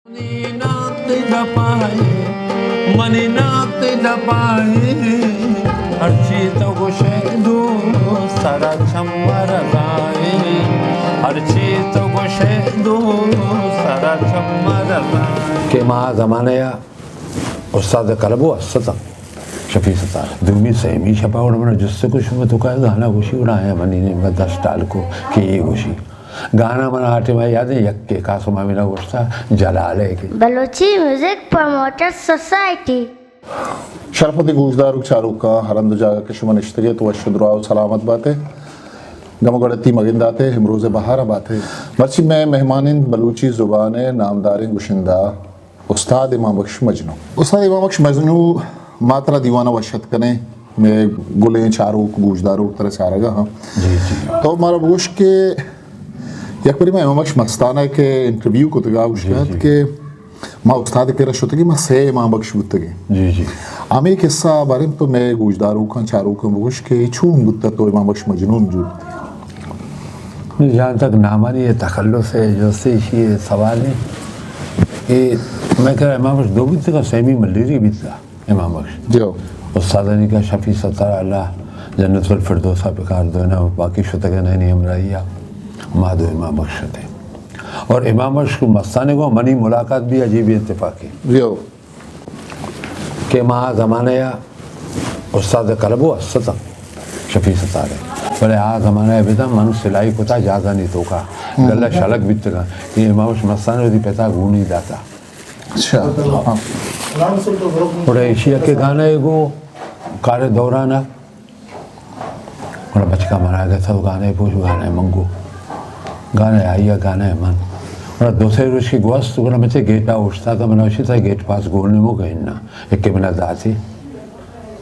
منی نات دپائے، منی نات دپائے، ہرچی تو گوشے دوست سرا چم رضائے، ہرچی تو گوشے دوست سرا چم رضائے۔ کہ ما زمانہ یا استاد کلبو استاں، شفیع ستار۔ دومی سیمی شپا گڑا منا جست کو شما تو کا گانا گوشی؟ گڑا آیا منی نے دست ٹال کو کہ یہ گوشی۔ گانا من آ ٹائم ءَ یاد ایں، یکے قاسم امین ءَ گوشتا، جلال ءَ کہ۔ Balochi music promoter society. شرپدیں گوشداروک چاروکاں، ہر ہند ءُ جاگہ کہ شما نشتگ ئے تو وش ءُ دراہ ءُ سلامت بات ئے۔ گم ءُ گڑتی مگندات ئے، امروز ءِ بہار ءَ بات ئے۔ مرچی مئے مہمان انت بلوچی زبان ءِ نامداریں گشندہ استاد امام بخش مجنو۔ استاد امام بخش مجنو، ما ترا دیوان ءَ وش اتک کنیں، مئے گلیں چاروک، گوشداروک ترا چارگ ءَ ہاں۔ جی، جی۔ تو مارا بگوش کہ یک بری ما امام بخش مستانہ ءَ کہ انٹرویو کتگ ءَ گوشگ ءَ جی، ات جی۔ کہ ما استاد ءِ کرا شتگیں، ما سئے امام بخش بوتگیں۔ جی، جی۔ ہمے قصہ ءَ باریں تو مئے گوشداروکاں، چاروکاں بگوش کہ چون بوتہ تو امام بخش مجنو جوڑ بوتہ؟ جہاں تک نامانی یہ تخلص ہے، جو سے یہ سوال ہے کہ میں کہہ رہا امام بخش دو بوتہ، سیمی ملیری بوتہ۔ امام بخش۔ جو۔ استادانی کہ شفیع ستار، اللہ جنت الفردوس ءَ بکار، دوئیناں باقی شتگاں آیانی ہمراہی ءَ ما دو امام بخش اتیں۔ اور امام بخش مستانہ گوں منی ملاقات بھی عجیب اتفاقی۔ جو۔ کہ ما آ زمانہ ءَ استاد کلبو استاں، شفیع ستار ءَ۔ بلے آ زمانہ ءَ بدا من سلائی کتا جہازانی توکا۔ ہم۔ گلہ شلگ بیتگاں۔ یہ امام بخش مستانہ وتی پتا گونی داتا۔ اچھا۔ ہاں۔ گڑا ایشی ءَ کہ گانا ءَ گو کار دوران ءَ، گڑا بچکا منا گتا، گانا ءَ پوش، گانا ءَ من گو، گانا ءَ آئی ءَ، گانا ءَ من۔ گڑا دو سے روچ کہ گوست، گڑا مچے گیٹ ءَ اوشتاتا، منا اشی تا گیٹ پاس گون نمو گئے نا، ایک کہ منا داتی۔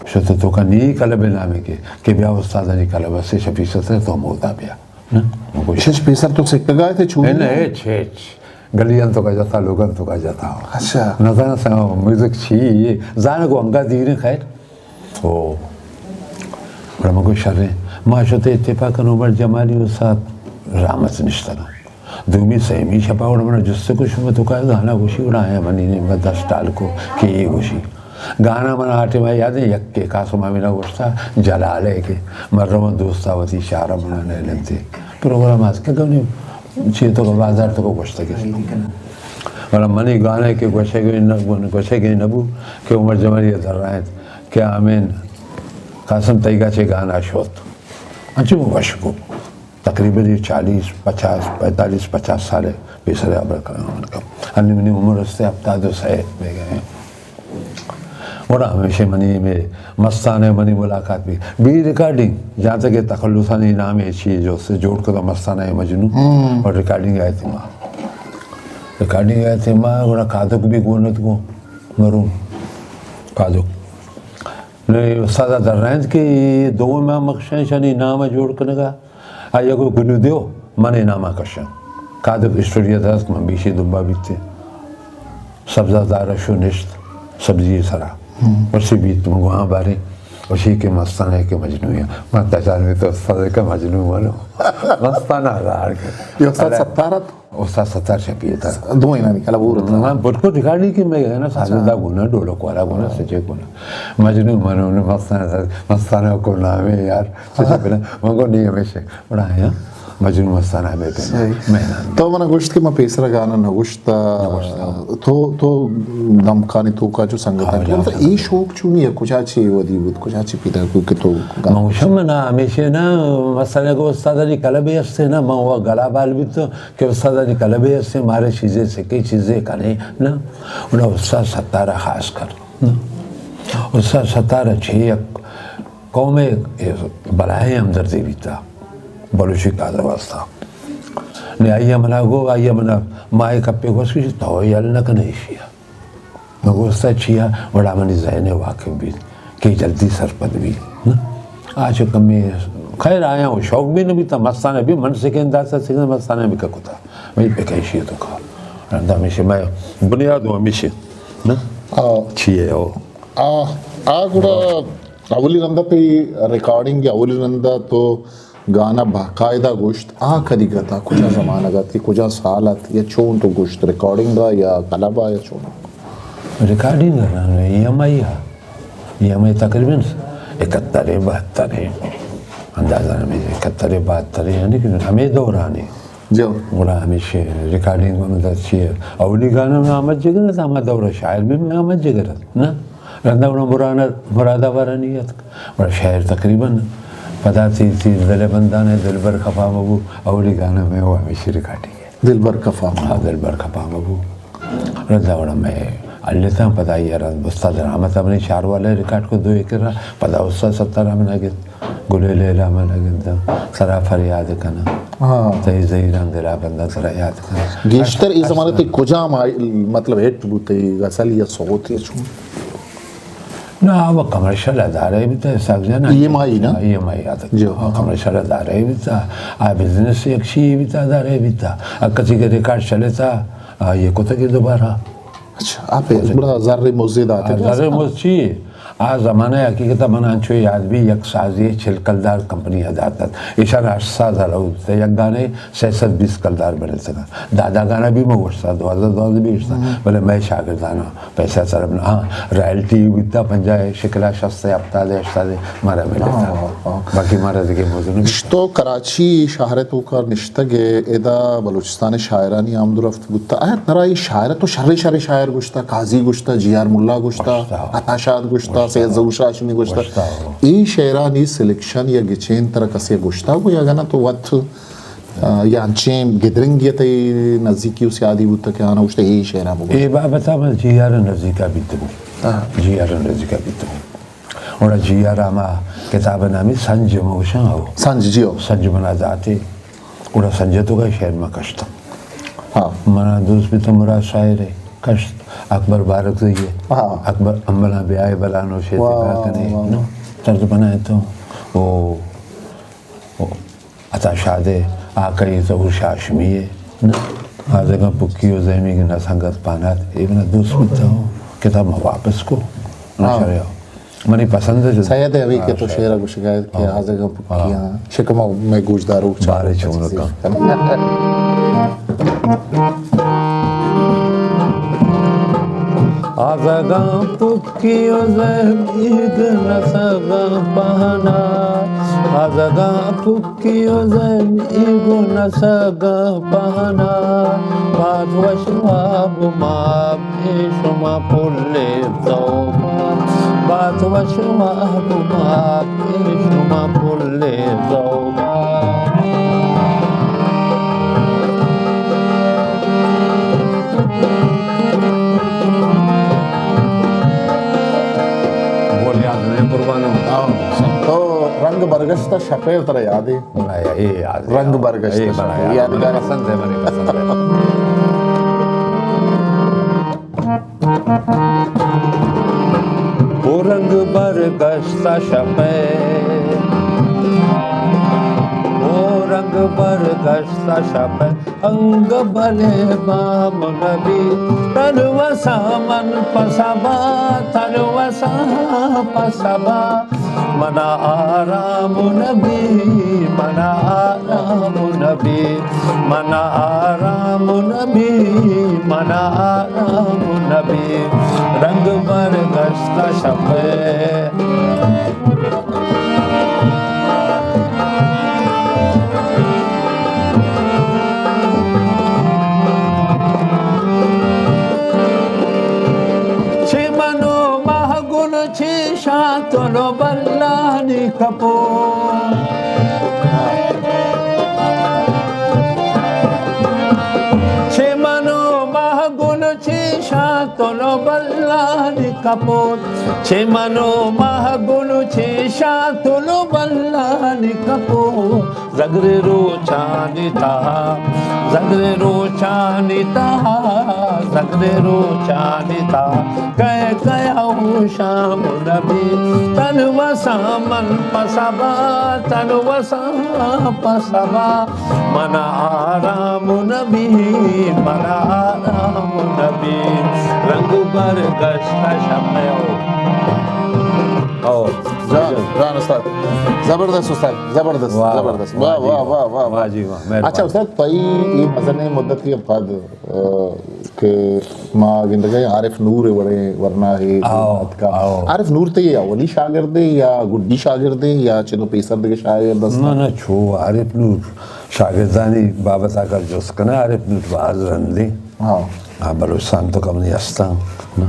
شتو تو کا نی کلب نامے کہ، کہ بیا استادانی کلب سے شفیع ستار تو مودا بیا۔ نہ، من گوشت، اش پیسر تو سکگا ات چون؟ نہ، ہچ، ہچ۔ گلیاں توکا جتا، لوگاں توکا جتا۔ اچھا۔ نزاناں سا میوزک چی، زاناں گو انگا دیریں خیر۔ او۔ گڑا من گوشت شریں۔ ما شتے اتفاقاً عمر جمالی استاد رحمت نشتگاں۔ دومی سیمی شپا گڑا منا جست کو شما توکا گانا گوشی؟ گڑا آیا منی نے دست ٹال کو کہ یہ گوشی۔ گانا من آ ٹائم ءَ یاد ایں، یکے قاسم امین ءَ گوشتا، جلال ءَ کہ من رواں دوستا وتی شہر ءَ منا نیلنت۔ پروگرام است کہ گونی چی تو بازار تو گوشتگ است۔ ولا منی گانا کہ گوشگ نہ، گوشگ نہ بو کہ عمر جمالی ءَ درائینت کہ آمین قاسم تئی گا چے گانا شوت۔ انچو وش کو۔ تقریباً یہ چالیس، پچاس، پینتالیس، پچاس سال ہے، پیسر ہبر کناں من کم۔ انی منی عمر است ہفتاد و سہ بیگہ۔ گڑا ہمیشہ منی میں مستانہ منی ملاقات بھی، بھی ریکارڈنگ، جہاں تک یہ تخلصانی نام ہے، چیز جو سے جوڑ کتا مستانہ مجنو، ہم۔ اور ریکارڈنگ آئے تھے ماں۔ ریکارڈنگ آئے تھے ماں، گڑا کادک بھی گونت گو، مرحوم کادک۔ نی استاد ءَ درائینت کہ اے دو امام بخشاں، ایشانی نام ءَ جوڑ کنگ ءَ آئی ءَ گوں گنو دیو، من اے نام ءَ کشاں۔ کادک اسٹوڈیو ءَ دست من بیشی دمبا بیتیں۔ سبزہ دار ءَ شو نشت سبزی ءِ سرا۔ ہم۔ وشی بیت من گوں ہاں باریں، وشی کہ مستانہ کہ مجنو ایں۔ من تجان بیت استاد کہ مجنو منو۔ مستانہ دار کہ۔ یہ استاد ستار ات؟ استاد ستار شفیع اتاں۔ دوئینانی کلب ہور اتاں۔ من بالکل ریکارڈنگ کہ میں ہے نا، اچھا۔ سازندہ گونا، ڈولک والا گونا، ہاں۔ سچے گونا۔ مجنو منو نے مستانہ، مستانہ کو نام ہے یار۔ سچے، ہاں۔ بنا، من کو نہیں ہمیشہ۔ بڑا ہے، ہاں۔ مجنو مستانہ میں کہنا۔ صحیح۔ میں نام۔ تو منا گوشت کہ من پیسرا گانا نہ گوشتا۔ نہ گوشتا۔ تو، تو دمکانی توکا جو سنگت ہاں، ہے۔ جان تو سنگت۔ اے شوق چونی ہے؟ کجا چی ودی بود؟ کجا چی پیدا کو کہ تو گانا؟ من گوشم نا ہمیشہ نا، مثلاً کو استاد علی کلبے ہستے نا، من وہ گلا بال بیت۔ کہ استادانی کلبے ہستیں، مارے چیزے سکے، چیزے کنے، نہ؟ اونا استاد ستار ءَ خاص کر، نہ؟ استاد ستار ءَ چہ یک قوم ءِ بلاہیں ہمدردے بیتا، بلوچی کاز ءِ واسطہ۔ نی آئی ءَ منا گو، آئی ءَ منا ماہ کپے گوشت کہ تو یل نہ کنے ایشی ءَ۔ من گوشتا چیا؟ گڑا منی ذہن ءَ واقف بیت کہ جلدی سرپد بیت۔ نہ؟ آ چہ کمے، خیر، آیاں و شوق بھی نہ بیتا، مستانہ بھی من سکین داتا، سکین مستانہ بھی کتا۔ میں بکیشی تو کا۔ رندا ہمیشہ میں بنیاد ہوں ہمیشہ۔ نہ؟ آ۔ چی ہے او؟ آ، آ گڑا اولی رندا پہ ریکارڈنگ، اولی رندا تو گانا باقاعدہ گوشت، آ کدی گتا، کجا زمانگ ات، کہ کجا سال ات، یا چون تو گوشت، ریکارڈنگ ءَ یا کلب ءَ یا چون؟ ریکارڈنگ ءَ نہ، ای ایم آئی ءَ، ای ایم آئی تقریباً اکہتر ءَ، بہتر ءَ، اندازہ ہمے اکہتر ءَ، بہتر ءَ، یعنی کہ ہمے دوران ءَ۔ جو۔ گڑا ہمیش ریکارڈنگ ءَ مطلب چی ءَ؟ اولی گانا مئے احمد جگر ات، ہما دور ءَ شاعر بھی مئے احمد جگر ات، نہ؟ رندا گڑا مراد، مراد آوارانی اتک۔ گڑا شاعر تقریباً پدا تیر تیر دل بندان ءَ دلبر خفا مبو، اولی گانا مئے وہ ہمیشی ریکارڈنگ ءَ۔ دلبر خفا مبو۔ ہاں، دلبر خفا مبو۔ رندا گڑا مئے التاں پدا آئی ءَ رند استاد رحمت ءَ منی چار والے ریکارڈ کو دو ایکر را، پدا استاد ستار ءَ منا گت، گلے لیلا منا گت، سرا فریاد کناں۔ ہاں۔ تئی زہیراں دلا بنداں سرا یاد کناں۔ گیشتر اے زمانہ تئی کجام آئی، مطلب ہٹ بوت، غزل یا سوت یا چون؟ نہ، آ وقت کمرشل ادارہ بیتا، اسحاق جان۔ ای ایم آئی نا؟ ای ایم آئی آتا۔ جی۔ آ کمرشل ادارہ بیتا، آ بزنس یک شی بیتا، ادارہ بیتا۔ آ کسی کے ریکارڈ چلتا، آ یہ کتا کہ دوبارہ۔ اچھا، آپ بڑا زر مزے داتے آ تھے۔ زر مز چی؟ آ زمانہ حقیقتا من انچو یاد بھی یک سازی چل کلدار کمپنی ءَ داتت۔ ایشان ہشت ساز ہلو بیتا، یک گانے سئے سد بیست کلدار بنتگا۔ دادا گانا بھی من گوشتا، دوازدہ، دوازدہ بھی گوشتا، ہم۔ بلے مئے شاگردانا پیسہ سر بنا۔ ہاں، رائلٹی بیتا پنجاہ شکلا شست، ہفتاد، ہشتاد مارا ملتا۔ ہاں، ہاں، ہاں۔ باقی مارا دگہ موضوع نہیں۔ تو کراچی شہر ءِ توکا نشتگ ئے، ادا بلوچستان ءِ شاعرانی آمد و رفت بوتا۔ آیا ترا اے شاعر تو شریں شریں شاعر گوشتا، قاضی گوشتا، جی آر ملا گوشتا، گوشتا۔ عطا شاد گوشتا، گوشتا۔ سید ظہور شاہ ہاشمی گوشتا۔ گوشتا۔ اے شاعرانی سلیکشن یا گچین ترا کسے گوشتا گو یا گنا تو وت آ، یا انچیں گدرنگی ءَ تئی نزیکی و سیادی بوتگ کہ آناں گوشتہ اے شعراں بگوش؟ اے بابت ءَ من جی آر ءِ نزیک ءَ بیتگوں۔ ہاں۔ جی آر ءِ نزیک ءَ بیتگوں۔ اوڑا جی آر ءَ ہما کتاب ءِ نامی سنج ءَ من گوشاں، ہو۔ سنج، جی ہو۔ سنج منا داتے۔ اوڑا سنج ءِ توکا شعر من کشتاں۔ ہاں۔ منا دوست بیتگ مراد شاعر ءِ، کشت اکبر بارکزئی ءِ۔ ہاں۔ اکبر امبلاں بیائے بلا نوشے واہ، تگا کنے۔ واہ، واہ۔ طرز بنائے تو۔ او او عطا شاد ءِ، آقائی ظہور شاہ ہاشمی ءِ، نہ؟ آزگاں پکی و زہمی کہ نہ سنگت پانات، اے منا دوست بیتا ہوں، کتاب ما واپس کو، نہ ہاں۔ شریا۔ منی پسند ہے۔ سید ءِ ہمے کہ ہاں، تو شعر۔ شعر ءَ گوشگا کہ ہاں۔ آزگاں پکی ہاں۔ ہاں، شکم میں گوشداروک بارے چون کن۔ آزگاں پکی و زہمی گنسگاں پہنا، آزگاں پکی و زہمی گنسگاں پہنا، بات وش واب ماب اے شما پلے زوبا، بات وش واب ماب اے شما پلے زوبا۔ بول یاد نہیں قربانم۔ ہاں۔ تو رنگ برگشتہ شپے ترا یاد ہے؟ بنایا، اے یاد ہے۔ رنگ برگشتہ اے شپے، بنایا۔ یادگار۔ پسند ہے، منی پسند ہے۔ او رنگ برگشتہ شپے، او رنگ برگشتہ شپے، انگ بلے بام نبی، تن وسا من پسبا، تن وسا پسبا، منا آرام نبی، منا آرام نبی، منا آرام نبی، منا آرام نبی، رنگ برگشتہ شپے۔ چہ من و ماہ گل چیشاں تل و بلانی کپو۔ چہ من و ماہ گل چیشاں تل و بلانی کپو۔ چہ من و ماہ گل چیشاں تل و بلانی کپو۔ زگرے روچانی تہا، زگرے روچانی تہا، زگرے روچانی تہا، کئے کئے ہوشام نبی، تن وسا من پسبا، تن وسا پسبا، منا آرام نبی، منا آرام نبی، رنگ برگشتہ شپے او۔ او۔ جان، جان استاد۔ زبردست استاد، زبردست، واہ، زبردست۔ واہ، واہ، واہ، واہ، واہ، واہ۔ واہ جی، واہ، مہربانی۔ اچھا استاد، تئی اے مزنیں مدتی ءَ پد، آ، کہ ما گندگ ءَ عارف نور ءِ وڑیں ورناہے آؤ، اتکا۔ آؤ۔ عارف نور تئی اولی شاگردے یا گڈی شاگردے یا چدو پیسر دگہ شاگرد است؟ نہ، نہ، چو عارف نور شاگردانی بابت ءَ اگر جست کنئے، عارف نور باز رندیں۔ ہاں۔ ہاں، بلوچستان تو کمنی ہستاں، نہ؟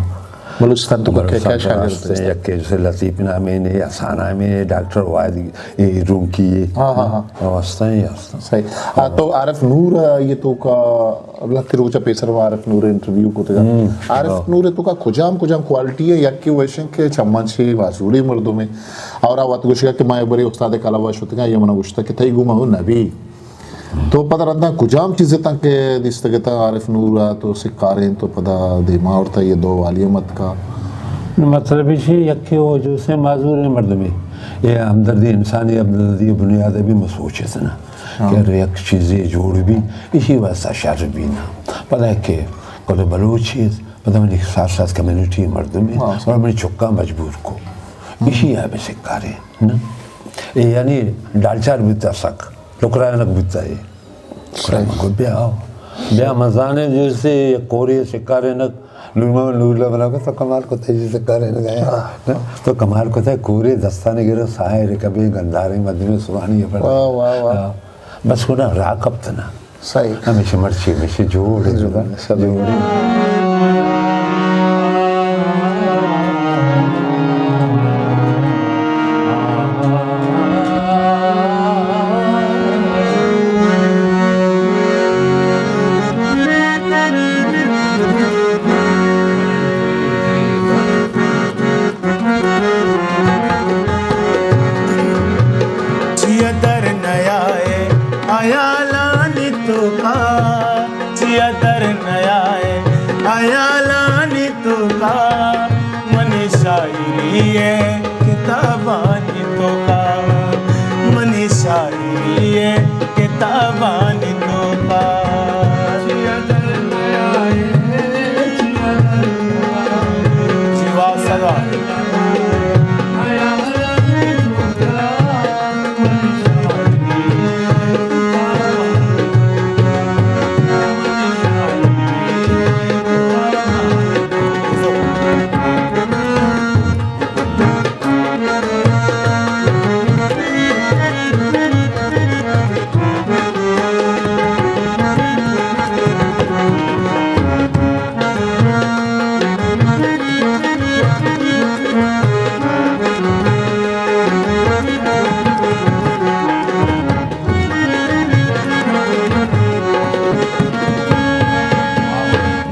بلوچستان تو کیا، کیا بلوچستان تو شاگرد ہستیں، است؟ یکے جیسے لطیف نامی نے، حسان نامی نے، ڈاکٹر واحد، اے، رونکی ہے۔ ہاں، ہاں، ہاں۔ او ہستاں، یہ ہستاں۔ صحیح۔ آ، تو عارف نور، آ، یہ تو کا، لہتے روچ ءَ پیسر ما عارف نور ءِ انٹرویو کتگ۔ ہم، عارف ہاں۔ نور ءِ توکا کجام کجام کوالٹی ہے؟ یکے وشیں کہ چماں چے معذوریں مردمے، اور آ وت گوشگا کہ ما برے استاد کلب ءَ شتگاں، یہ منا گوشتا کہ تئی گوما ہو نبی۔ تو پدا رندا کجام چیز اتاں کہ دیستگ اتاں عارف نور ءَ تو سکاریں تو پدا دیما آورتا یہ دو والی متکا؟ مطلب ایشی یکے وہ جو سے معذوریں مردمے، یہ ہمدردی، انسانی ہمدردی بنیاد بھی مسوچ اتنا۔ ہاں۔ کہ اگر یک چیزے جوڑ بی، ایشی واسطہ شر بی نا۔ پدا کہ کل بلوچ چیز، پدا منی ساتھ ساتھ کمیونٹی مردم ہے، ہاں۔ اور منی چکا مجبور کو۔ ایشی ہے بے سکارے، نا؟ اے یعنی ڈالچار بیتا سک، لکرائنک بیتا ہے۔ صحیح۔ کو بیا آؤ۔ بیا مزانے جیسے کوری سکارے نک، نور محمد نور اللہ بنا کو تو کمال کو تیزی سکارے نک آیا۔ ہاں۔ تو کمال کو تے کوری دستانے گرو سائے رکبے گندارے مدنے سوانی ہے پر۔ واہ، واہ، واہ۔ ہاں۔ بس کو نا راہ کپتنا۔ صحیح۔ ہمیشہ مرچی، ہمیشہ جوڑ ہے۔ جوڑ ہے، سب جوڑ ہے۔ چیا در نیائے ہیالانی توکا، چیا در نیائے ہیالانی توکا، منی شاعری ءِ کتابانی توکا، منی شاعری ءِ کتابانی توکا۔ چیا در نیائے، چیا در نیائے۔ جی واہ سرا۔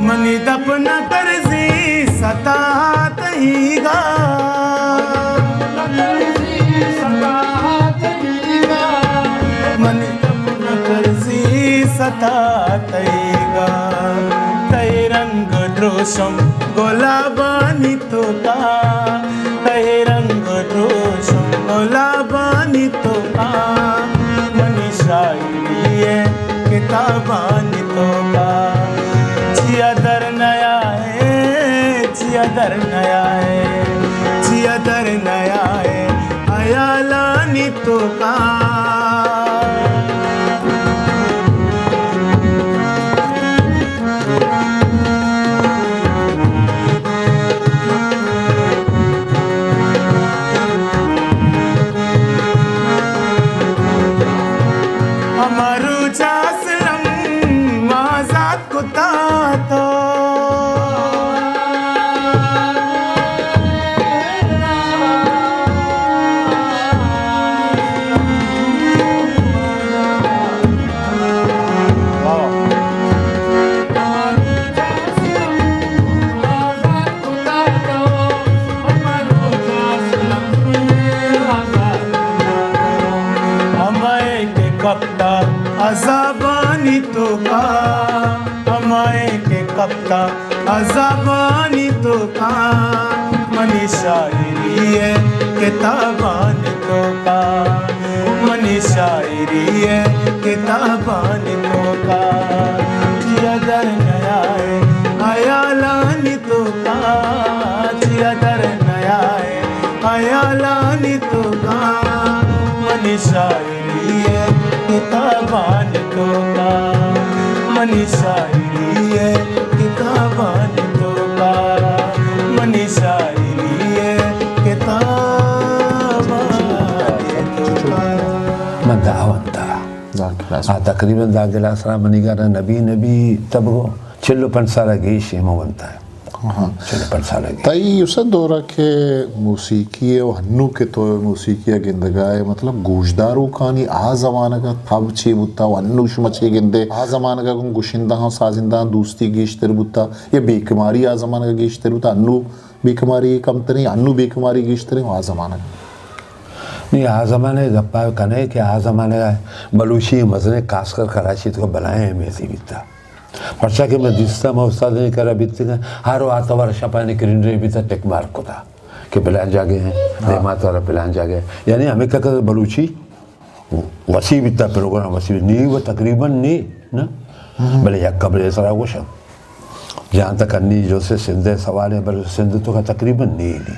منی دپ نہ ترزی ستا تئیگا، منی دپ نہ ترزی ستا تئیگا، تئی رنگ دروشم گلابانی توکا، تئی رنگ دروشم گلابانی توکا، منی شاعری ءِ کتابانی توکا۔ چیا در نیائے، چیا در نیائے، چیا در نیائے ہیالانی توکا۔ ہما روچ اسلم آزاد کتا تو۔ ہمائے کہ کپتا عذابانی توکا، ہمائے کہ کپتا عذابانی توکا، منی شاعری ءِ کتابانی توکا، منی شاعری ءِ کتابانی توکا، چیا در نیائے ہیالانی توکا، چیا در نیائے ہیالانی توکا، شاعری ءِ کتابانی توکا، منی شاعری ءِ کتابانی توکا۔ من دہ ونتا۔ دہ کلاس۔ آ، تقریباً دہ کلاس را منی گھر نبی نبی تب چل و پنچ سال گیش ایں من ونتا۔ ہاں۔ چل و پنچ سال گیش۔ تئی اس دورا کہ موسیقی ءَ و ہنو کہ تو موسیقی ءَ گندگا ئے، مطلب گوشداروکانی آ زمانگ ءَ تب چے بوتا و ہنو شما چے گندے؟ آ زمانگ ءَ گوں گشندہاں سازندہاں دوستی گیشتر بوتا یا بے کماری آ زمانگ ءَ گیشتر بوتا؟ ہنو بے کماری کمتریں، ہنو بے کماری گیشتریں و آ زمانگ؟ نہیں، آ زمانگ ءِ گپا کنے کہ آ زمانگ ءَ بلوچی مزنیں، خاص کر کراچی تو بلائیں اہمیتی بیتا۔ پرچا کہ من دیستہ، من استادانی کرا بیتگاں، ہر آتوار شپانی کلینڈرے بیتا، ٹک مارک کتا کہ پلان جاگہ ہیں، ہاں۔ دیما تارا پلان جاگہ ہیں۔ یعنی ہمیں کہا کہ بلوچی وسیع بیتا، پروگرام وسیع بیتا۔ نی و تقریباً نی، نا؟ ہم۔ بلے یک قبل سرا گوشم۔ جہاں تک انی جو سے سندھ ءِ سوال ہے، بلوچ سندھ تو کا تقریباً نی نی۔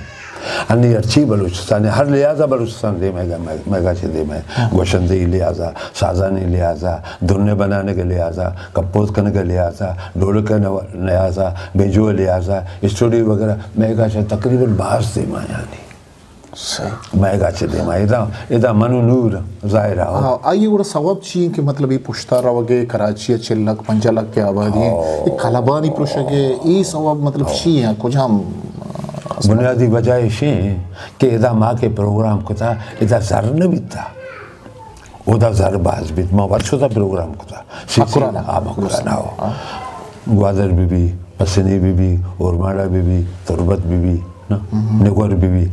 انی ہرچی بلوچستان ہے، ہر لحاظ ءَ بلوچستان دیم ءَ، مئیگا چہ دیم ءَ۔ ہاں۔ گوشندہی لحاظ ءَ، سازانی لحاظ ءَ، دھن بنانے کے لحاظ ءَ، کمپوز کرنے کے لحاظ ءَ، ڈھولک کے نو-، لحاذا، بینجو لحاظ ءَ، اسٹوڈیو وغیرہ، مئیگا چہ تقریباً باز دیم ءَ یعنی۔ صحیح۔ مئیگا چہ دیم ءَ۔ ادا، ادا من و نور ظاہر ءَ۔ ہاں، آئی گڑا سوب چی ہیں کہ مطلب یہ پشتا روگے کراچی ءَ چل لکھ، پنجاہ لکھ کے آبادی ہیں۔ ہاں۔ یہ کلبانی پروشگے، یہ سوب مطلب چی ہیں؟ کجام؟ بنیادی وجہ ایشی ہیں کہ ادا ما کے پروگرام کتا، ادا زر نہ بیتا۔ اودا زر باز بیت، ما وت شتا پروگرام کتا۔ سی سی مکران۔ آ، مکران، ہاں۔ گوادر بی بی، پسنی بی بی، اورماڑا بی بی، تربت بی بی، نا؟ ہم۔ نگور بی بی۔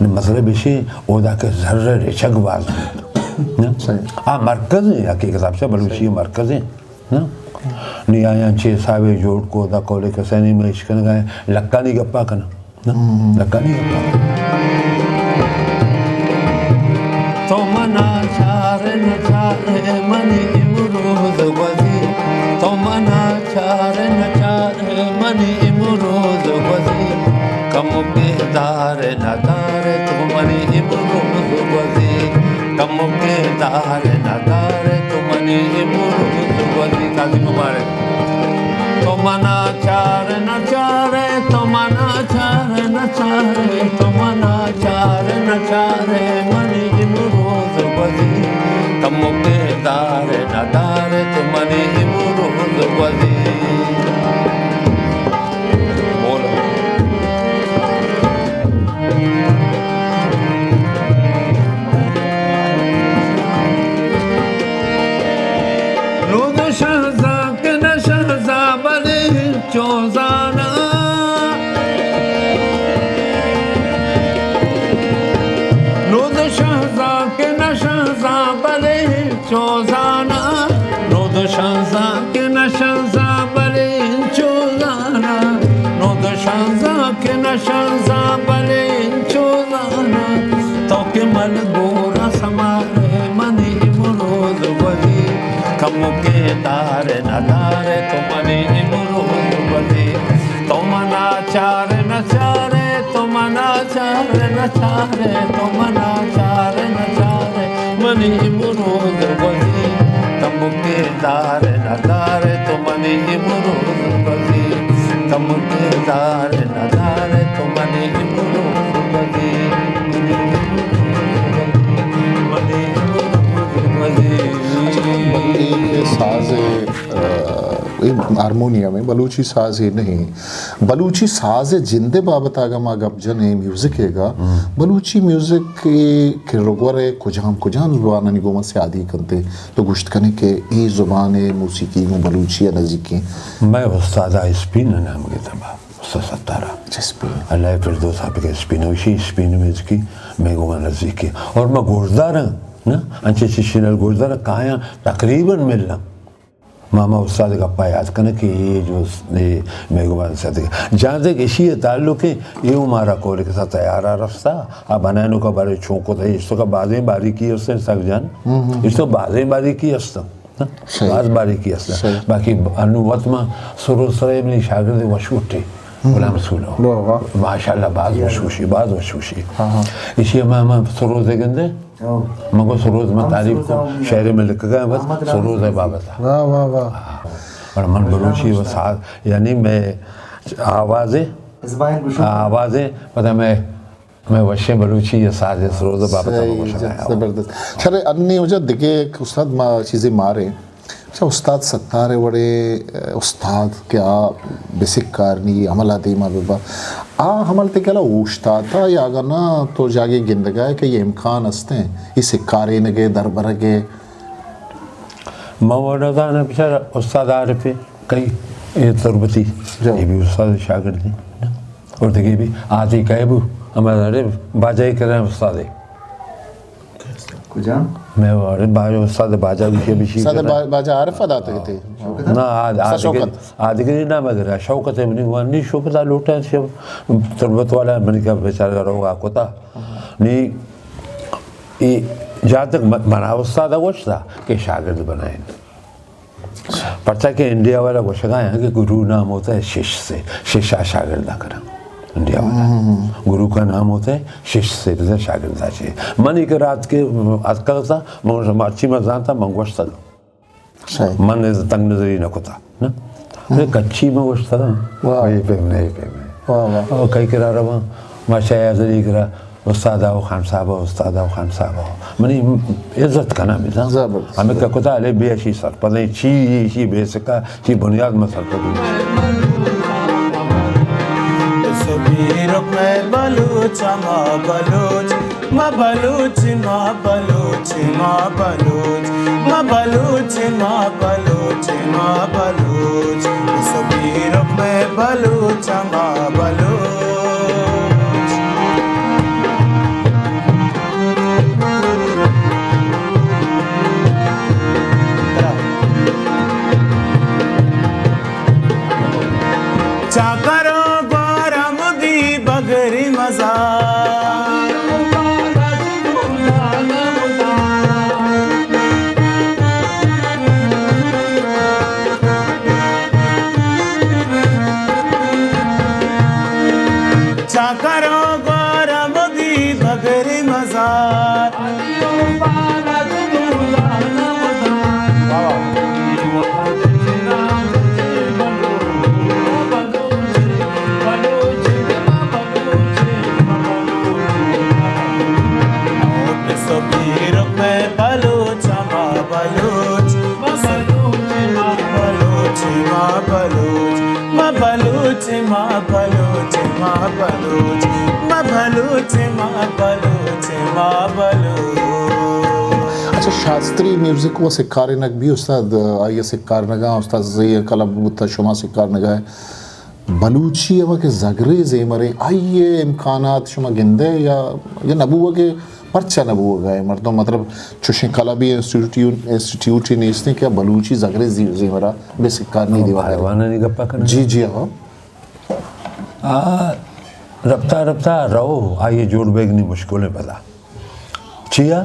نہ، مطلب ایشی، اودا کہ زر ریچگ باز بیت۔ نا؟ صحیح۔ آ مرکز ہیں، حقیقت آپ سے بلوچی صحیح۔ مرکز ہیں۔ نا؟ نی آیاں چے حسابے جوڑ کو، دا کولک حسینی میں اشکنگا ہیں، لکانی گپا کنا۔ نا؟ ہم۔ لکانی گپا۔ تو منا چار نہ چار منی امروز گوزی، تو منا چار نہ چار منی امروز گوزی، کمو کے دار نہ دار تو منی امروز گوزی، کمو کے دار نہ دار تو منی امروز گوزی۔ قاضی مبارک۔ تو منا چار نہ چارے، تو منا چار نہ چارے، تو منا چار نہ چارے، منی امروز گوزی۔ کمو کے دار نہ دار تو منی امروز گوزی۔ بول۔ نود شہزا کہ نہ شہزا بلے چو زانا۔ نود شہزا کہ نہ شہزا بلے چو زانا، نود شانزدہ کہ نہ شانزدہ بلے چو زانا، نود شانزدہ کہ نہ شانزدہ بلے چو زانا۔ تو کہ من گورا سمارے منی امروز گوزی، کمو کے دار نہ دارے تو منی امروز گوزی۔ تو منا چار نہ چارے، تو منا چار نہ چارے، تو منا چار نہ چارے، منی امروز گوزی۔ کمو کے دار نہ دارے تو منی امروز گوزی، کمو کے دار نہ دارے تو منی امروز گوزی، منی امروز گوزی، منی امروز گوزی۔ اچھا، بندی کے ساز، آ، اے ہارمونیم ءِ، بلوچی ساز ءِ نہیں۔ بلوچی ساز ءِ جند ءِ بابت ءَ اگاں ما گپ جنیں، میوزک ءِ گا، ہم۔ بلوچی میوزک ءِ کرگور ءَ کجام کجام زبانانی گوما سیادی کنت ئے؟ تو گوشت کنے کہ اے زبان ءِ موسیقی گوں بلوچی ءَ نزیکیں۔ مئے استاد ءَ اسپین ءِ نام گیتا با، استاد ستار ءَ۔ اچھا، اسپین۔ اللہ ءِ فردوس ءَ بکن، اسپین ءَ، وشی اسپین ءِ میوزکی مئے گوما نزیکیں۔ اور ما گوشداراں، نا، انچے چشینل گوشداراں کایاں تقریباً ملاں۔ ما، ما استاد گپا یاد کنیں کہ اے جو اے مئے گوما صدق۔ جہاں تک اشی ءِ تعلق ہے، اے ہوں مارا کولک سا تیار ءَ رستا، آ بنائینوکا بارے چون کتا، اشتوکا بازیں باریکی است سک جان۔ ہم، ہم۔ اشتو بازیں باریکی است۔ ہاں؟ صحیح۔ باز باریکی است۔ صحیح۔ باقی انو وت ما سرو سرے منی شاگرد وش گٹے۔ غلام رسول۔ واہ، واہ۔ ماشاءاللہ، باز وش گوشی، باز وش گوشی۔ ہاں، ہاں۔ ایشی ءَ ما، ما سروز ءَ گندے۔ او۔ من گو سروز ما ہم تعریف سروز کو، ہم شعر میں لکھگا ہے بس، احمد رام سروز ہے بابت۔ واہ، واہ، واہ۔ ہاں۔ اور من بلوچی و ساز، یعنی میں آواز، آواز، پتہ میں، میں وشیں بلوچی یا ساز سروز بابت صحیح، ہم گوشگا ہے۔ زبردست۔ شر، انی وجہ دگہ ایک استاد ما چیزے مارے۔ اچھا، استاد ستار ءِ وڑیں استاد کہ آ بہ سکارنی، عمل ءَ دیما بہ با، آ عمل تئی کلا اوشتاتا یا اگاں نہ تو جاگے گندگا ئے کہ یہ امکان ہستیں، یہ سکارینگ ءِ، دربرگ ءِ؟ من وڑ نہ زاناں، بچار استاد عارف کئی، اے تربتی، جو۔ اے بھی استاد شاگردی۔ اور دگہ بھی آتی کئے بو، ہمارے باجائی کرا استاد۔ کجام؟ میں وارے باجا، استاد باجا گوشے بشی استاد کرا۔ با-، باجا عارف ادا تک تھی۔ نہ، آ-، استاد آدگری، شوکت۔ آدگری نہ مگر شوکت ہے، منی وانی شوکت آ لوٹا شب تربت والا منی کا بیچارہ روگا کتا۔ نی، ای جہاں تک م-، منا استاد گوشتا کہ شاگرد بنائیں۔ پرچا کہ انڈیا والا گوشگا ہیں کہ گرو نام ہوتا ہے شش سے، شش آ شاگردا کرا۔ انڈیا والا۔ ہم۔ گرو کا نام ہوتا ہے شش سے، بزاں شاگردا چے۔ من ایک رات کے اتکا تھا، من مرچی من زانتا، من گوشتا۔ صحیح۔ من تنگ نظری نہ کتا، نا؟ ہم۔ میں کچی میں گوشتا۔ واہ۔ یہ پیم نہیں، پیم نہیں۔ واہ، واہ۔ اور کئی کرا رواں، ما شاہ عزری کرا، استاد آؤ خان صاحب، استاد آؤ خان صاحب آؤ۔ منی عزت کنا بزاں۔ زبردست۔ ہمیں کہ کتا علی بی اشی سرپدیں، چی، چی بیسکا، چی بنیاد میں سرپدیں۔ سبیرک میں بلوچ، ما بلوچ، ما بلوچ، ما بلوچ، ما بلوچ، ما بلوچ، ما بلوچ، ما بلوچ۔ سبیرک میں بلوچ، ما بلوچ۔ چاکر و گوارا مگی بگری مزار۔ چاکر و گوارا مگی بگری مزار۔ سبیرک میں بلوچ، ما بلوچ، بلوچ، ما بلوچ، ما بلوچ، ما بلوچ، ما بلوچ، ما بلوچ، ما بلوچ، ما بلوچ۔ اچھا، شاستری میوزک و سکارینگ بھی استاد، آئی سکارنگا، استاد زئی کلب بوتا، شما سکارنگا ہے۔ بلوچی ہما کہ زگرے زیمریں، آئی ءِ امکانات شما گندئے یا، یا نہ بوگ ءِ پرچا نہ بوگ ءَ؟ مردم مطلب چوشیں کلبی انسٹیٹیوٹ، انسٹیٹیوٹے نیستیں کہ بلوچی زگرے زی-، زیمرا بہ سکارنی دیوان ءَ۔ پہلوانانی گپا کنگ؟ جی، جی، ہاں۔ آ، رپتا رپتا رو، آئی جوڑ بیگ نی مشکل ہے پدا۔ چیا؟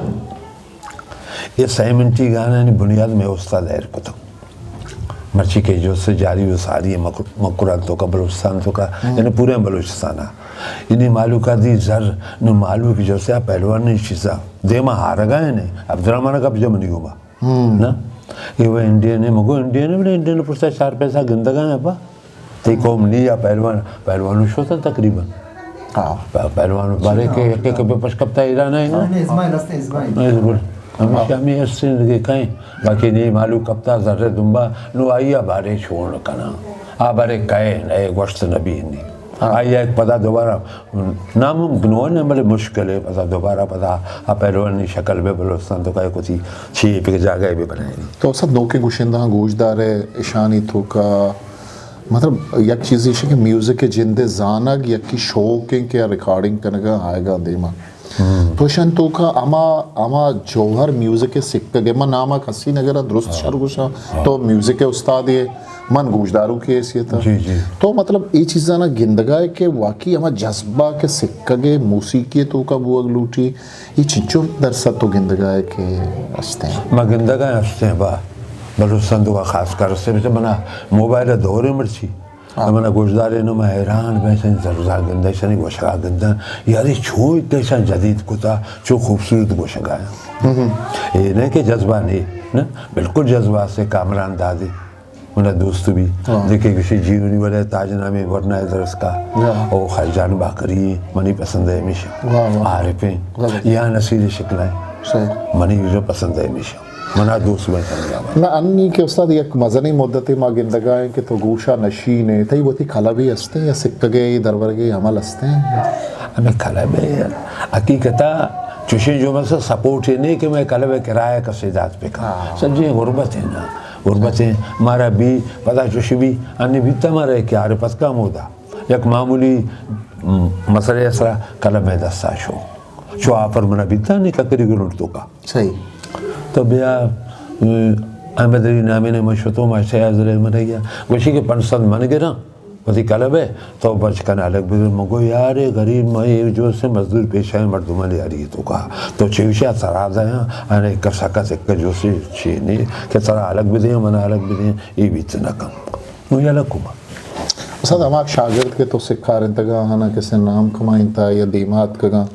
اے سئے منٹی گانانی بنیاد مئے استاد ایر کتگ۔ مرچی کہ جوست جاری و ساری مک-، مکران توکا، بلوچستان توکا، ہم۔ یعنی پورے بلوچستان ءَ۔ یعنی مہلوک ءَ دی زر، نو مہلوک جوست ءَ پہلوان نے چیزا دیما ہارگا ہے نے۔ عبدالرحمن کا بجا منی گوما۔ ہم۔ نا؟ اے وہ انڈین ہے، مگو انڈین ہے، بلے انڈین پرسا چار پیسہ گندگا ہے با۔ تئی قوم نی یا پہلوان، پہلوان شوتن تقریباً۔ ہاں۔ پ-، پہلوان بارے کہ، کہ، کہ بے پش کپتا ایران ہے نا؟ ہاں، نہیں، اسماعیل ہستے، اسماعیل۔ نہیں، بول۔ ہمیشہ ہمیں اس سے لگے کہیں، باقی نہیں معلوم کپتا ذرے دنبا، نو آئی بارے چھوڑ کنا۔ آ بارے کہے، نئے گوشت نبی نہیں۔ ہاں۔ آئی ایک پدا دوبارہ ناممکن ہو نے، بلے مشکل ہے، پدا دوبارہ پدا آ پہلوانی شکل بہ بلوچستان توکا کتی چی پہ جاگہ بہ بنائے۔ تو سب نوکیں گشندہ گوشدار ہے، اشانی توکا مطلب، یک چیزے ایش کہ میوزک ءِ جند ءِ زانگ یکے شوق ایں کہ ریکارڈنگ کنگ ءَ آیگ ءَ دیما۔ ہم۔ تو اشانی توکا ہما، ہما جوہر میوزک ءِ سکگ ءِ، من نام ءَ کسی نہ گراں، درست ہاں۔ شر گوشاں، ہاں۔ تو میوزک ءِ استادے ئے، من گوشداروکے حیثیت ءَ۔ جی، جی۔ تو مطلب، اے چیزاں گندگ ءَ ئے کہ واقعی ہما جذبہ کہ سکگ ءِ موسیقی ءِ توکا بوگ لوٹی، اے چنچو درسد تو گندگ ءَ ئے کہ استیں؟ ما گندگ ءَ استیں با، بلوچستان توکا خاص کر استیں، بچہ منا موبائل ءِ دور ءِ مرچی۔ ہاں۔ من گوشدارے نو، من حیران بیسن، زرزا گندہ شنی گوشگا گندہ، یاری چون کشان جدید کتا، چون خوبصورت گوشگا۔ اے نہ کہ جذبہ نہیں، نہ، بالکل جذبہ سے کامران دادی۔ منا دوست بی، ہاں۔ دیکھے کسی جیونی والے تاج نامی ورنہ درس کا، ہاں۔ او خیر جان باکری، منی پسند ہے ہمیشہ۔ واہ، واہ۔ عارفیں، زبردست۔ یا نصیر شکلائیں۔ صحیح۔ منی جو پسند ہے ہمیشہ۔ منا دوست بی سنگا۔ نہ، انی کہ استاد یک مزنیں مدتے ما گندگا ہیں کہ تو گوشا نشین ہے، تئی وتی کلبی ہستے یا سکگے دربرگے عمل ہستے؟ ہمیں کلب ہے، حقیقتا چوشیں جو مسا سپورٹ ہی نہیں کہ میں کلب کرایہ کسے دات پہ کھاں۔ ہاں۔ سجے غربت ہے نا۔ غربتیں مارا بی پدا چوشی بی، انی بیتا مارا کہ آر پتکا مودا یک معمولی، م، مسئلے سرا کلب میں دستا شو۔ شو آفر منا بیتا نی ککری گرنٹ تو کا۔ صحیح۔ تو بیا، م، احمد علی نامی نے من شتو، ماشاء اللہ من گیا۔ گوشی کہ پنچ سد من گرا، وتی کلب ہے، تو بچ کن الگ بدے۔ مگو یار، غریب میں ایک جو سے مزدور پیشہ مردمانی یاری تو کا۔ تو چیوشا سرا دیا، انے کسا کس ایک جو سے چینی، کہ سرا الگ بدے، من الگ بدے، یہ بیت نہ کم۔ نو یلہ کما۔ استاد، ہما شاگرد کہ تو سکارینتگا، ہانا کسے نام کمائینتا یا دیما اتکگا،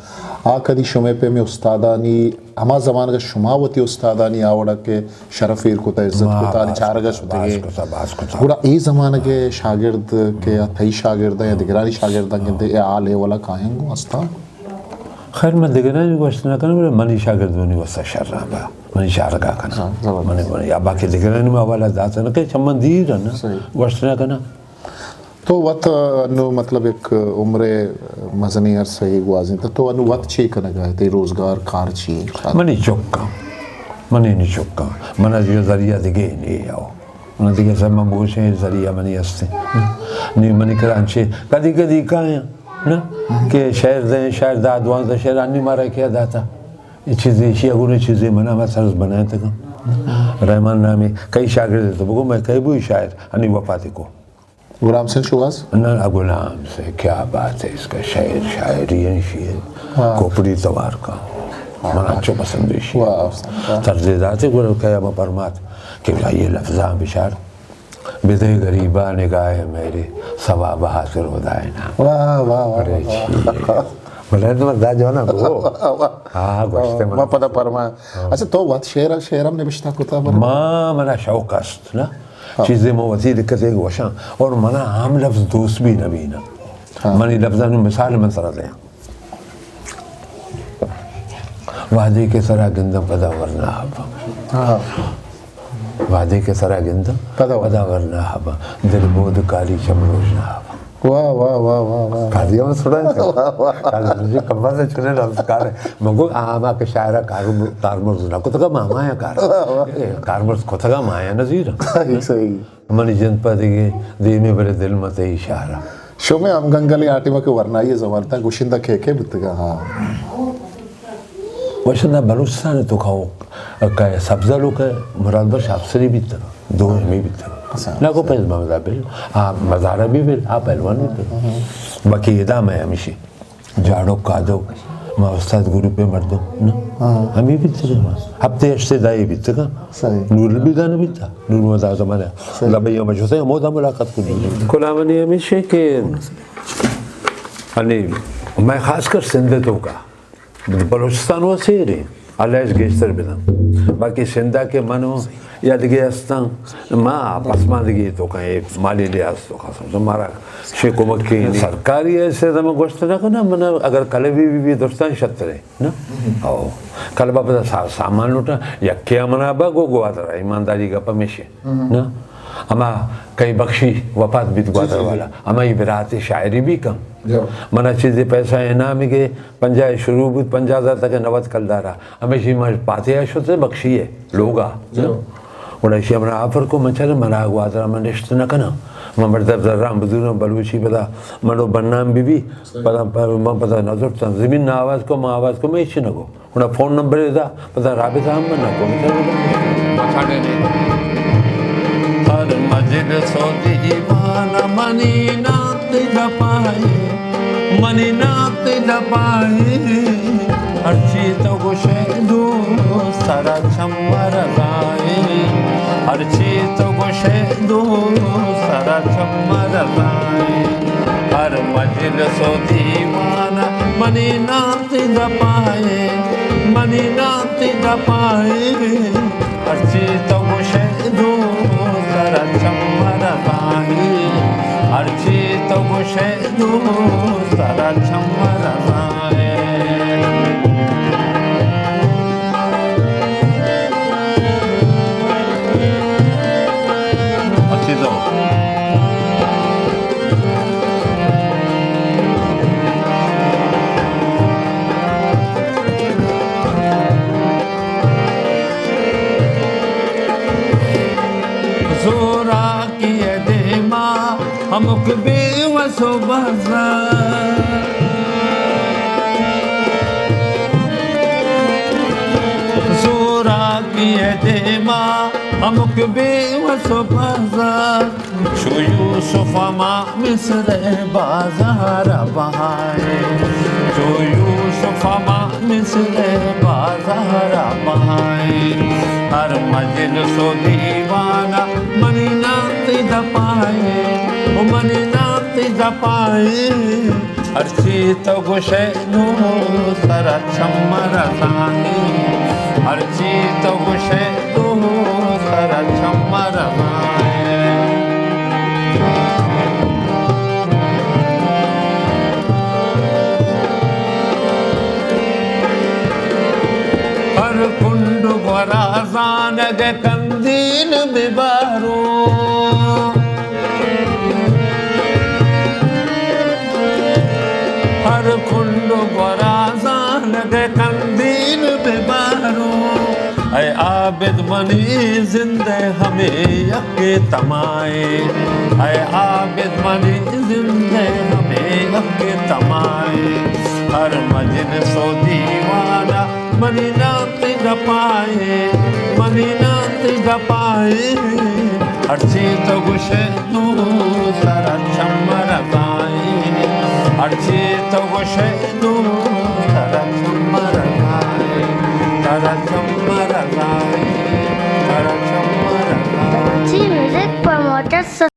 آ کدی شمے پیمیں استادانی، ہما زمانگا شما وتی استادانی آ وڑا کہ شرف ایر کتا، عزت ما کتا، آنی باز چارگا کتا، شتگے۔ باز کتا، باز کتا۔ گڑا اے زمانگے شاگرد کہ آ تئی شاگرداں یا دگرانی شاگرداں گندے، اے حال احوالا کاینگو استاد؟ خیر، من دگرانی گوشت نہ کنم، بلے منی شاگرد منی واسطہ شر آں با، منی چارگا کناں۔ ہاں، زبردست۔ منی، منی، یا باقی دگرانی ما حوالہ دات نہ کہ چمن دیر نا، صحیح۔ گوشت نہ کناں۔ تو وت انو مطلب ایک عمر مزنی عرصہ ہی گوازینتا، تو انو وت چی کنگا ہے؟ تئی روزگار کار چی ہے؟ منی چکاں، منی نی چکاں، من از یہ ذریعہ دگے نہیں آؤ۔ من دگہ سر من گوشیں ذریعہ منی ہستے۔ نی منی کرانچے کدی کدی کایاں، نا؟ کہ شعر دیں، شعر دا دوازدہ شعر انی مارا کیا داتا۔ یہ چیزیں، ایشی اگونے چیزیں منا ما سرز بنائیں تکا۔ رحمان نامی کئی شاگرد تو بگو میں کئی بوئی شاعر، انی وفات کو۔ غلام حسین شوہاز؟ نہ، نہ، غلام سے کیا بات ہے، اس کا شعر شاعری ہے، شعر ہاں۔ کھوپڑی توار کا۔ ہاں۔ من اچھو پسند ہے شعر۔ واہ، واہ۔ طرز ذاتی گل کیا ما پرمات کہ یہ لفظاں بچار، بدے غریبا نگاہ میرے، ثواب حاضر ہدائے نام۔ واہ، واہ، واہ، بڑے واہ۔ شعر۔ بلے تو دا جو نا گو۔ واہ، واہ۔ ہاں، گوشتے من۔ ما پدا پرما۔ ہاں۔ اچھا، تو وت شعر، شعر ہم نبشتہ کتا بلے؟ ما، منا شوق است نا۔ ہاں۔ چیزے من وتی لکھتے گوشاں اور منا عام لفظ دوست بھی نہ بینا۔ ہاں۔ منی لفظانی مثال من سرا دیاں۔ وہدے کہ سرا گندم پدا ورنا ہباں۔ ہاں۔ وہدے کہ سرا گندم پدا ور۔ پدا ورنا ہباں۔ دل بود کالی چم روشنا ہباں۔ واہ، واہ، واہ، واہ، واہ۔ قاضی احمد سڑا ہے۔ واہ، واہ۔ قاضی احمد جی کمبر سے چنے لفظ کار ہے۔ مگو آما کہ شاعرہ کار، کارمرز نہ کتگا ماما یا کار۔ واہ، واہ۔ اے، کارمرز کتگا مایا نظیر۔ صحیح، صحیح۔ منی جند پہ دگہ دیمے بلے دل مہ تئی شہرا۔ شمے ہم گنگلیں آ ٹیما کہ ورنائی زمانتا گوشندہ کے کے بتگا؟ ہاں۔ گوشندہ بلوچستان تو کھاؤ کہ سبزہ لو کہ مراد بخش افسری بیتگا، دو ہمی بیتگا۔ اچھا۔ نہ کو پیز محمد عابد، آ، مزارہ بھی بل، آ پہلوان بیتگا۔ ہاں۔ باقی ادا میں ہمیشی۔ جاڑو کادو، ما استاد گروپ مردم، نا؟ ہاں۔ ہمیں بیتگا ما۔ ہفتے ہشتے دائی بیتگا۔ صحیح۔ نور البدان بیتا، نور محمد اعظم نے۔ صحیح۔ لبئی ہم جو سے، ہمودا ملاقات کو دی۔ کلامنی ہمیشہ کہ، یعنی، میں خاص کر سندھ تو کا، بلوچستان و سیرے، علاج گیشتر بدن۔ باقی سندھا کہ منو یا دگہ ہستاں، ما پسماندگی تو کہیں مالی لحاظ تو کا سمجھو، مارا شے کمک کی نہیں۔ سرکاری ایسے تو میں گوشت نہ کناں، من اگر کلبی بھی، بھی درستان شترے، نا؟ او، کلبا پدا سا-، سامان لوٹا، یکے منا با گو گوادر، ایمانداری گپ ہمیشے، نا؟ اما کئی بخشی وفات بیت گوادر والا، اما یہ برات شاعری بھی کم۔ منا چیزے پیسہ انعام گے، پنجاہ شروع بوت، پنجاہ ہزار تک نود کلدارا۔ ہمیشی ما پاتیا شتے بخشی ہے لوگا۔ گڑا ایشی ہمرا آفر کو من چلے، منا گوادرا من نشت نہ کناں۔ من بر در درام بزوراں بلوچی پدا منو بنام بی بی، پدا پر-، من پدا نظر تن زمین نہ آواز کو، من آواز کو، من ہچ نہ گو۔ گڑا فون نمبر دا، پدا رابطہ ہم من نہ کو۔ ہر مجلس و دیوان منی نام تئی دپائے، منی نام تئی دپائے۔ ہرچی تو گوشے دوست سرا چم مرزائے، ہرچی تو گوشے دوست سرا چم مرزائے۔ نام تئی دپائے، منی نام تئی دپائے، ہرچی تو گوشے دوست ترا چم رسائے، ہرچی تو گوشے دوست ترا چم رسائے۔ ہرچی تو زوراکی ءِ دیما ہمک بے وس و بزاں، زوراکی ءِ دیما ہمک بے وس و بزاں۔ چو یوسف ءَ ما مصر ءِ بازار ءَ بہائیں، چو یوسف ءَ ما مصر ءِ بازار ءَ بہائیں۔ ہر مجلس و دیوان ءَ منی نام تئی دپائیں، او منی نام تئی دپائیں۔ ہرچی تو گوشے دوست ترا چم رسائے، ہرچی تو گوشے دوست ترا چم رسائے۔ ہر کنڈ گورا زانگ کن دین ببارو، ہر کنڈ و گورا زانگ کن دین ببارو۔ اے عابد منی زند ءِ ہمے یکے تمائے، اے عابد منی زند ءِ ہمے یکے تمائے۔ ہر مجلس و دیوان ءَ منی نام تئی دپائے، منی نام تئی دپائے۔ ہرچی تو گوشے دوست ترا چم رسائے، ہرچی تو گوشے دوست ترا چم رسائے، ترا چم رسائے، ترا چم رسائے۔ Music promoter